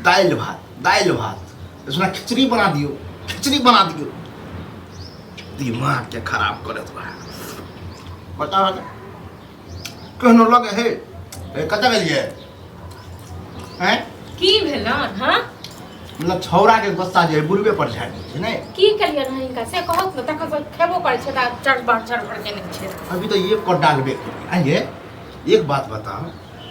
दालि भात, दालि भात, सुना खिचड़ी बना दियौ, खिचड़ी बना दियौ। दिमाग के खराब करत रहे। बता केहनो लगे हे। ए, कतऽ गेलियै हैं? की भेलन? हाँ, मतलब छौड़ा के गुस्सा जे बुढ़बे पर झाड़ि दै छै। नहि की केलियन हन हिनका से कहत ने, तखन से खेबो करै छै तऽ चढ़ बढ़ चढ़ बढ़ केने छै। अभी तऽ एक कड्डा लेबे केलियै। आइये एक बात बताओ,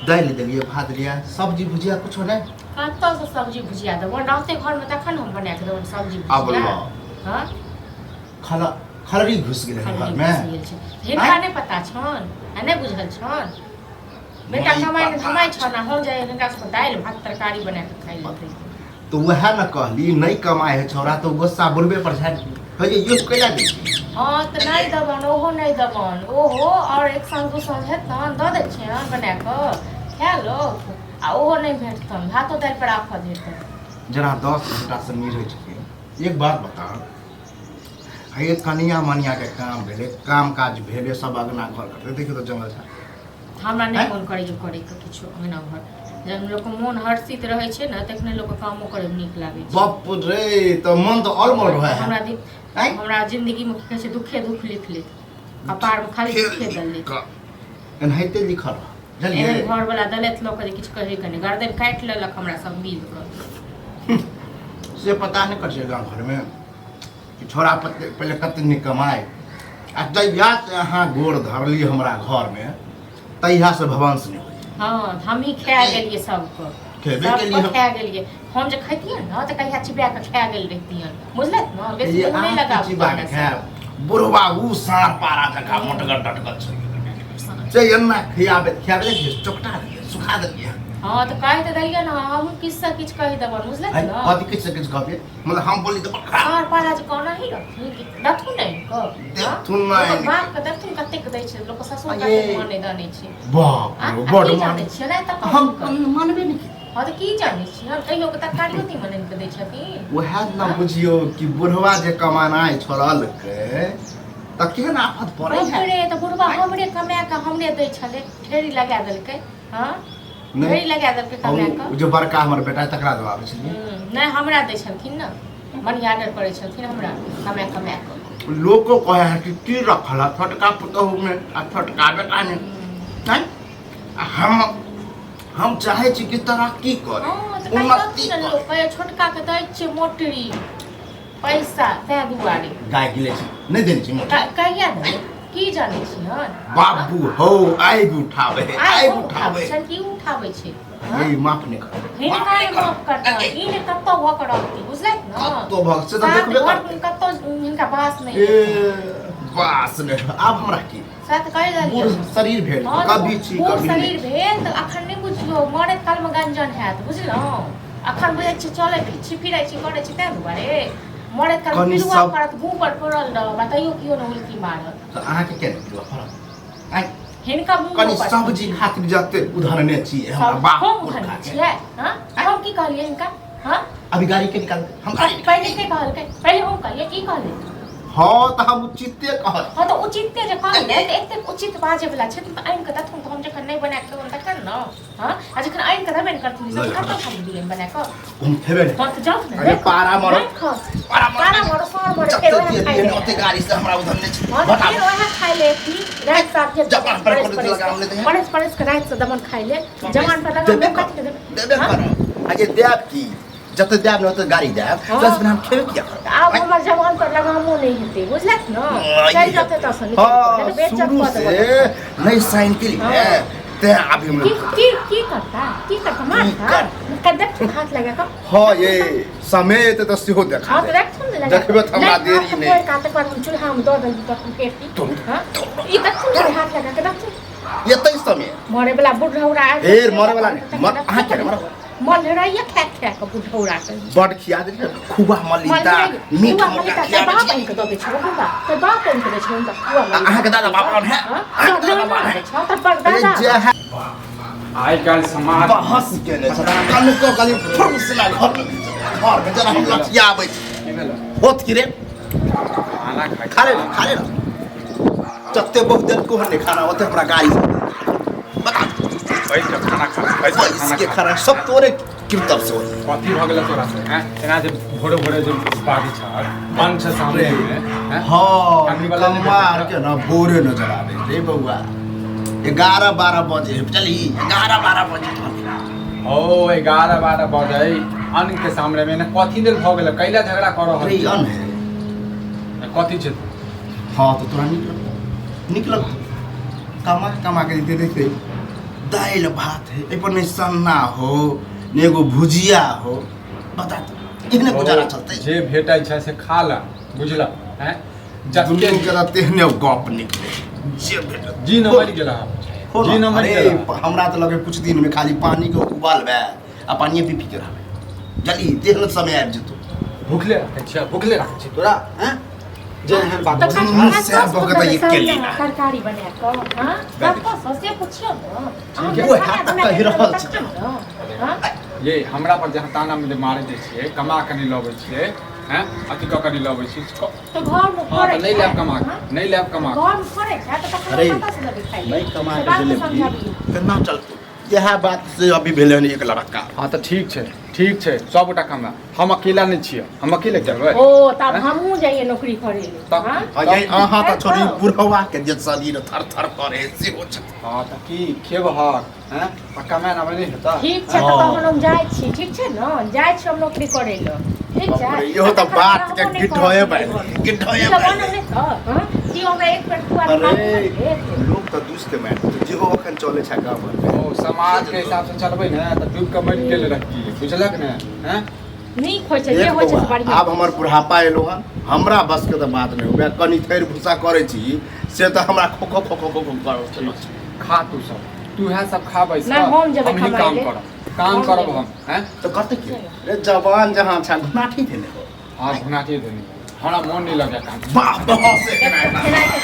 दालि देलियै, भात देलियै, सब्जी भुजिया कुछो नहि? कतऽसँ सब्जी भुजिया देबो? रहतै घरमे तखन हम बना कऽ देबो सब्जी आब भुजिया। ल। हाँ। खल खलरी घुसि गेलै खलरी घरमे। घुसि गेल छै। हिनका नहि पता छन आ नहि बुझल छन? बेटा नहि कमाइ पता। धमाइ छन आ हम जाइ हिनका सबके दालि भात तरकारी बना कऽ खाइ लए दै। तऽ उएह ने कहली, नहि कमाइ है छौड़ा तऽ गुस्सा बुढ़बे पर झाड़ि हे। यो कैला दै छी? हँ, तऽ नहि देबन, ओहो नहि देबन ओहो। आओर एक साँझ दू साँझ हेतन, दऽ दै छियनि बना कऽ खा लोक, आ ओहो नहि भेटतन। भातो दालि पर आफत हेतन। जेना 10 घंटासँ मिलै छथिन। एक बात बताउ, हे कनिया मनिया के काम भेलै, काम काज भेलै, सब अगना घर करतै, देखियौ तऽ जंगल झाड़। हमरा नहि आँय? मोन करैए करैके किछो अङ्गना घर। जब लोकके मोन हर्षित रहै छै ने, तखने लोकके कामो करैमे नीक लागै छै। बाप रे, तऽ मन तऽ और मोन रहै है। हमरा दिन आँय? हमरा जिंदगीमे की कहै छै, दुखे दुख लिख लेत कपारमे, खाली दुखे दल लेत। एनाहिते लिखल रह, बुझलियै? एहन घरवला दलैत लऽ कऽ जे किछु कहैके नहि, गर्दन काटि लेलक हमरा सब मिल कऽ। से पता नहि करै छै गाँव घरमे कि छोड़ा पते पहिले कते नीक कमाइ, आ जहिया से अहाँ गोड़ धरली हमरा घरमे तहिया से भवंश नहि होइए। हँ, हमही खा गेलियै सबके। खेबे सबके केलियै हम। खा गेलियै हम। जे खैतियै ने तऽ कहिया चिबा कऽ खा गेल रहितियन, बुझलथि ने? बेसी ये मुँह नहि अहाँ लगाबू चिबा के हमरा से। खायब? बुढ़वा उ साँढ़ पारा जकाँ मोटगर डटगर छै से एना खियाबे खियाबे देलियै, चोकटा देलियै, सुखा देलियै। हँ, तऽ कहि तऽ देलियै ने, हमहूँ किछु से किछु कहि देबनि, बुझलथि ने? कथी किछु से किछु कहबियै? मतलब हम बोली तऽ बड़ खराब। साँढ़ पारा जे कोना ही रहथिन कि देथुन ने इनको? देथुन ने। ओकर बाप के देखथुन कतेक दै छै लोक, ससुर ये। कतेक मानै दानै छै। बाप आ रे, आ बड़ की मान जानै छियै नहि तऽ हम कहू। मानबे नहि की। हँ, तऽ की जानै छियै हम? कहियो के तरकारियो तीमन आनि कऽ दै छथिन? उएह ने बुझियौ कि बुढ़वा जे कमानाइ छोड़लकै तऽ केहन आफत पड़ै है। हमरे तऽ बुढ़वा हमरे कमा कऽ हमरे दै छलै, ढेरी लगा देलकै। हँ, नहि। ढेरी लगा देलकै कमा कऽ। ओ जे बड़का हमर बेटा है, तकरा दबाबै छलियै। नहि, हमरा दै छलखिन ने, मनी ऑर्डर करै छलखिन हमरा कमा कमा कऽ। लोको कहै है कि की रखल है छोटका पुतोहु में आ छोटका बेटा में हैं? आ हम चाहै छी कि तरक्की करे, हँ, तऽ उन्नति कहि ने करे। लोक कहै, छोटका के दै छियै मोटरी पैसा तैं दुआरे। गाय गिले छी, नहि देने छी मोटरी। कहिया देबै? की जानै छी हन? बाबू हौ, आगि उठाबै है, आइ आगि हम उठाबै। उठाबै छनि कि उठाबै छै? हँ? ये माफ नहि कर। हिनका नहि माफ करतनि, ई ने कतौ भऽ कऽ रहती, बुझलथि ने? कतौ भऽ से तऽ सात देखबे घर करतै। कतौ हिनका बास नहि ए हेतनि। बास नहि, आब हमरा की? सएह तऽ कहि बूढ़ देलियै। शरीर भेल। हँ, तऽ कभी छी बूढ़ कभी शरीर नहि। भेल तऽ अखन नहि बुझियौ, मरैत कालमे गंजन हैत, बुझलहुँ? अखन बुझै छी चलै छी फिरै छी करै छी ताहि दुआरे, मरैत काल कनि पिलुआ सब- पड़त, मुँह पर पड़ल रहब आ तैयो केओ नहि हुलकी मारत। तऽ अहाँके किया नहि पिलुआ पड़ल आँय? हिनका मुँह कनि पर सब्जी खातिर जते उधरने छी हमरा बाप हम पुरखा उधरने के। छियै? हँ, हम की कहलियै हिनका? हँ? अभी गाड़ी के निकाल, हम गाड़ी निकाल। पहिले के कहलकै? पहिले हम कहलियै की कहलियै? हँ, तऽ हम उचिते कहल। हँ, तऽ उचिते जे कहलियै तऽ एतेक उचित बाजै वला छै तऽ आनि कऽ देथुन तऽ हम जखन नहि बना कऽ देबनि तखन ने। हँ, आ जखन आनि कऽ देबे ने करथिन तऽ कतऽ हम दियनि बना कऽ? हम खेबे नहि। हँ, तऽ जाउ ने। अरे पारा मरो। नहि खाउ। पारा मरो। पारा मरो, साँढ़ मरो, जते फेर वएह दिए खाइ दिए ले। ने ओते गाड़ी से हमरा उधर नहि छै। हँ, तऽ बताबू। फेर वएह खाइ ले एथिन राति सात जे जबान पर परसि कोनो परसि लगाम नहि कऽ दै है। परसि परसि कऽ रातिसँ दमन खाइ ले, जवान पर लगाम देबे देब, कर। कथी के देबै? देबे हँ? करब। आ जे देब की, जते देब ने ओते गाड़ी देब। हँ। दस बिना हम खेबे किया करब? आब हमर जवान पर लगामो नहि हेतै, बुझलक ने? चलि जेतै तऽ निकलि हाँ, कऽ, नहि तऽ बेइज्जत शुरू कऽ से देबऽ। नहीं साइन के लिए हाँ। ते अभी हम की की की करता, की करता? मारता कर? कर, देख हाथ लगा कऽ। हाँ, ये समय एते तऽ सेहो देखा हाँ, तऽ दे। देखथुन ने लगा। देखबै तऽ हमरा नहि, देरी हाथ नहि। तोड़ि कऽ तकर बाद हम चूल्हामे दऽ देली तखन फेर हाँ, ई देखथुन ने हाथ लगा कऽ देखथुन। एते समय मरे वाला बुढ़ौरा आबि फेर जेतै। मरे वाला नहि, अहाँ किया नहि मरब? मलराइया खा खा कऽ बुढ़ौरा के। बड खिया देलियै, खुआ मलिदा मीट मुर्गा खिया बाप आनि कऽ दऽ दै छौ हुनका, तोर बाप आनि कऽ दै छौ हुनका खुआ मलिदा। अहाँके दादा बाप आन है? हाँ? अहाँके दादा बाप है? छौ तोर पर दादा। जे है आइ काल्हि समाज बहस केने छल, कनको कनि फुर्र घर में, घर में जरा हम लठियाबै छी। की भेल? होत की रे? खाना खाइ। खा ले ना, खा ले ना। जते बहुत देलको हन नहि खाना, ओते हमरा गाड़ी बता। बैठ कऽ खाना खा, बैठ कऽ बैस खाना के खा। खाना सब तोरे। कृतब से कथी भऽ गेल तोरा से हैं एना जे भोरे भोरे जे बाजै छ मन छ सामने में हैं हाँ फैमिली वाला नहि कमार भेटै के ना भोरे नजर आबे रे बौआ 11-12 बजे चली 11-12 बजे ओ 11-12 बजे अन्न के सामने में ने कथी लेल भऽ गेल कैला झगड़ा कर रहल अरे अन है कथी छै हाँ तो तोरा नीक लगतौ नीक लगतौ कमा कमा के दे देते दालि भात है एहि पर नहि सन्ना हो ने एगो भुजिया हो बता तो एहने गुजारा चलतै जे भेटै छै से खा ल बुझल हैं जते दुनू के तऽ तेहने गप निकले जे भेटत जी न मरि गेल हो जी न, न मरि अरे गेल हमरा तऽ लगे कुछ दिन में खाली पानी के उबालबै आ पानिये पी पी के रहबै जल्दी तेहन समय आबि जेतौ भूखले राखै छियै भूखले राखै छियै तोरा हैं जे एहन बात तऽ बजै मुँह से भगत ये के लीला। तरकारी बना कऽ हँ कतऽ से पुछियौ ने अहाँ ठीक है। ओएह खाना तऽ बना कहि कऽ रहल देबै छी। तखन ने हँ ये हमरा पर जहाँ ताना में जे मारै दै छियै कमा कऽ नहि लबै छियै हैं अथी कऽ कऽ नहि लबै छियै तऽ घरमे हँ फड़ै तऽ नहि छै लायब कमा हँ? कऽ नहि लायब कमा कऽ घरमे फड़ै छै तऽ तखन अरे, कतऽ से देबै खाइ लए? नहि कमा से के बात देले समझाबियौ। केना चलतौ इएह बात से अभी भेलै हन एक लड़का हँ तऽ ठीक छै ठीक छै सबगोटा कमा हम अकेला नहि छियै हम अकेले करबै ओ तब हैं? हमहूँ जाइए नौकरी करै लए तब- हँ? अरे अहाँ तऽ छोड़ी बुढ़वा के जे शरीर थर थर करे सेहो छै हँ तऽ की खेबहक हैं आ कमाए आबै नहि हेतऽ ठीक छै तऽ हँ। तहन हम जाइ छी ठीक छै ने जाइ छी हम नौकरी करै लए ठीक छै बाप रे, इहो तऽ तखन बात के रहबो नहि गिढोए करब बाजि घरमे। गिढोए ई तऽ बाजि बनल नहि तऽ हँ? कि हमरा एक पेट खुआ अरे देत लोक तऽ दुस के मारि देतौ जेहो अखन चलै छै गाँव घरमे ओ समाज के हिसाब से चलबै ने तऽ डूबि कऽ मरि गेल रहतियै बुझलक ने हैं नीक होइ छै जे देख होइ छै से बौआ, बढ़िआँ आब हमर बुढ़ापा एलो हन हमरा बस के तऽ बात नहि हुए कनि थैर भूसा करै छी से तऽ हमरा खो खो खो खो खो खो ठीक छै खा तू सब तू इएह सब खा बैस नहि, हम जेबै हमही कमाइ काम लेल। करब काम हम करब जेबै। हम हैं तऽ करतै की रे जवान जहाँ छै घुनाठी भेलै हो हाँ घुनाटी देनी हमरा मोन नहीं लगे काम वाह बहुत से खेनाइ के